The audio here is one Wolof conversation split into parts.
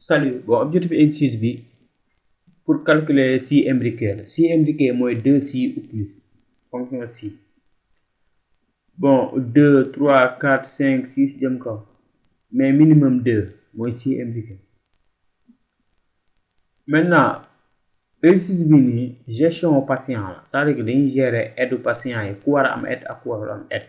Salut, bon, objectif exercice bi pour calculer si imbriqué la si imbriqué mooy 2 si ou plus fonction si bon 2 3 4 5 6 jëm kaw mais minimum 2 mooy si imbriqué. Maintenant exercice bi nii gestion patient la c'est-à-dire que dañuy gérer aide patient yi ku war a am aide ak ku warul am aide.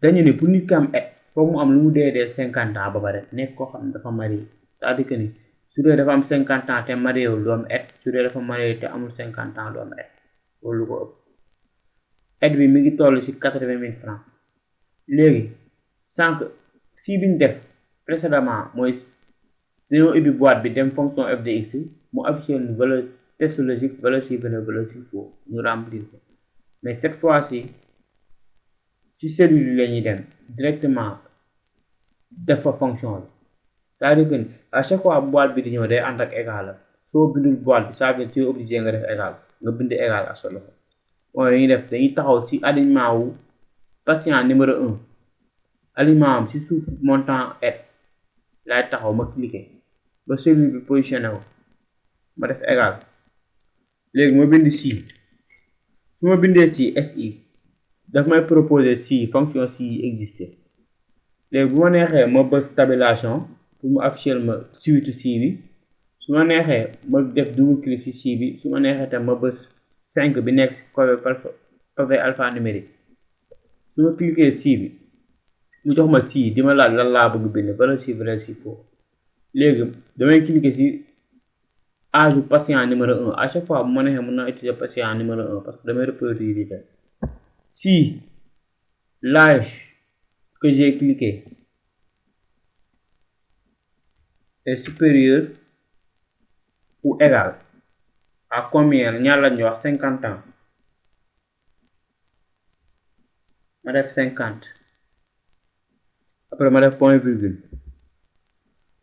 dañu ne pour nit ki am aide foog mu am lu mu dee 50 ans ba pare nekk koo xam ne dafa marié c'est-à-dire que ni su dee dafa am 50 ans te marié wul du am aide su dee dafa marié te amul 50 ans du am aide wala lu ko ëpp aide bi mi ngi toll ci 80 000 francs. léegi sànq si biñ def précédemment mooy dañoo ubbi boîte bi dem fonction f de x mu affiché une valeur test logique valeur ci vrai valeur ci faux ñu remplir ko mais cette fois-ci si cellule yi la ñuy dem directement def fa fonction bi c'est-à-dire que à chaque fois boîte bi di ñëw day ànd ak égal la soo bindul boîte bi ça veut dire tu es obligé nga def égal nga bind égal ak sa loxo mooy dañuy def dañuy taxaw ci alignement wu patient numéro 1 alignement am ci suuf montant aide laay taxaw ma cliquer ba cellule bi positionné wu ma def égal léegi ma bind si su ma bindee si daf may proposer si fonction si existé léegi bu ma neexee ma bës tabulation pour mu afficher ma suite si bi su ma neexee ma def double clic ci si bi su ma neexee tam ma bës 5 bi nekk ci pavé alphanumérique su ma cliquer si bi mu jox ma si di ma laaj lan laa bëgg bind valeur ci vrai ci faux léegi damay cliquer ci âge du patient numéro 1 à chaque fois bu ma neexee mën naa utiliser patient numéro 1 parce que damay reproduire di test si l'âge que j'ai cliqué est supérieur ou égal à combien ñaar lañu wax 50 ans ma def 50 après ma def point virgule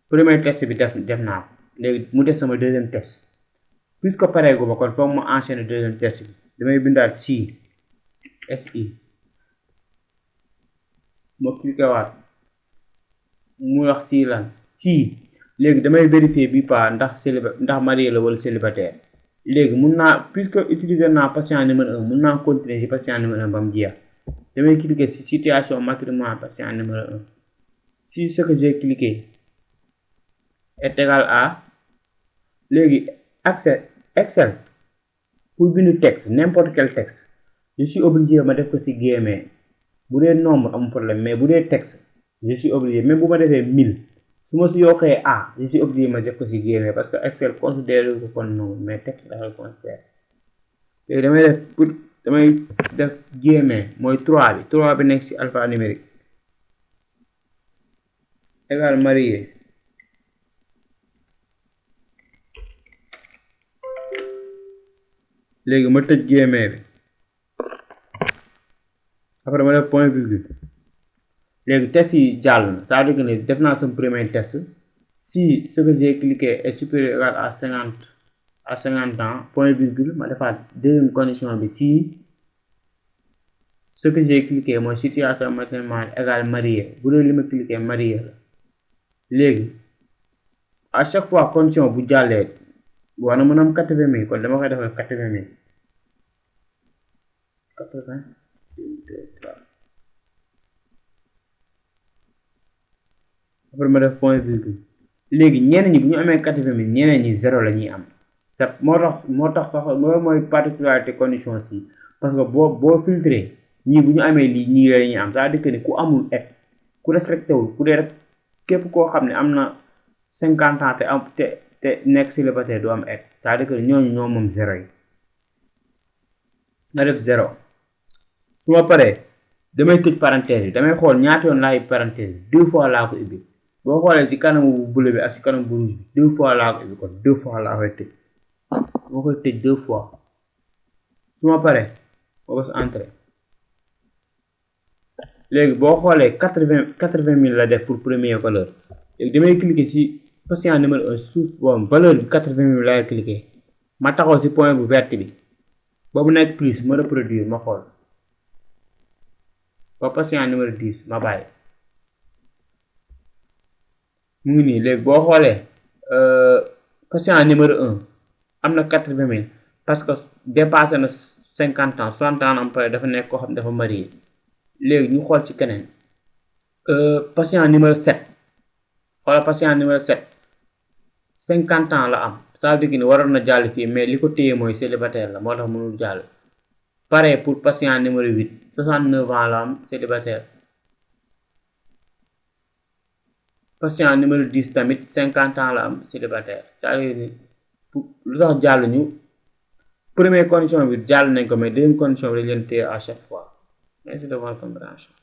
premier test bi def naa ko léegi mu def sama deuxième test puisque pareegu ba kon foog ma enchaîner deuxième test bi damay bindaat si ma cliqué waat mu wax si lan si léegi damay vérifier bi pas ndax marié la wala célibataire léegi mun naa puisque utiliser naa patient numéro 1 mun naa continuer ci patient numéro 1 ba mu jeex damay cliquer ci situation matrimoniale patient numéro 1 si ce que j'ai cliqué est égal à léegi Excel pour bind texte n'importe quel texte je suis obligé ma def ko ci guillemets bu dee nombre amul problème mais bu dee texte je suis obligé même bu ma defee 1000 su ma si yokkee a je suis obligé ma def ko ci guillemets parce que Excel considère ko kon nombre mais texte dafay considère léegi damay def guillemets mooy 3 bi nekk ci alphanumérique égal marié léegi ma tëj guillemets bi après ma def point virgule léegi test yi jàll na c'est-à-dire que ne def naa sama premier test si ce que j'ai cliqué est supérieur ou égal à 50 ans point virgule ma defaat deuxième condition bi si ce que j'ai cliqué mooy situation matrimoniale égal marié bu dee li ma cliqué marié la léegi à chaque fois condition bu jàllee war na mën a am 80 000 kon dama koy defal 80 000 après ma def point virgule léegi ñeneen ñi bu ñu amee 80 000 ñeneen ñi 0 la ñuy am c'est moo tax sax loolu mooy particularité condition si parce que boo filtré ñii bu ñu amee lii ñii la ñuy am c'est-à-dire que ni ku amul aide ku respecté wul ku dee rek képp koo xam ne am na 50 ans te nekk célibataire du am aide c'est-à-dire que ñooñu ñoo moom 0 yi nga def 0 su ma paree damay tëj parenthèse bi damay xool ñaata yoon laay parenthèse bi 2 fois laa ko ubbi boo xoolee ci kanamu bleu bi ak ci kanamu rouge bi 2 fois laa ko ubbi kon 2 fois laa koy tëj moo koy tëj 2 fois su ma paree boo bës entrée léegi boo xoolee 80 000 la def pour première valeur léegi damay cliquer ci patient numéro 1 suuf boobu valeur bi 80 000 laay cliquer ma taxaw ci point bu vert bi boobu nekk plus ma reproduire ma xool ba patient numéro 10 ma bàyyi mu ngi nii léegi boo xoolee patient numéro 1 am na 80 000 parce que dépassé na 50 ans 60 ans am pare dafa nekk koo xam dafa marié léegi ñu xool ci keneen patient numéro 7 wala patient numéro 7 50 ans la am ça veut dire que ni waroon na jàll fii mais li ko téye mooy célibataire la moo tax mënul jàll pareil pour patient numéro 8 69 ans la am célibataire patient numéro 10 tamit 50 ans la am célibataire c'est-à-dire ni lu tax jàll ñu première condition bi jàll nañ ko mais deuxième condition bi dañ leen téye à chaque fois merci de votre compréhension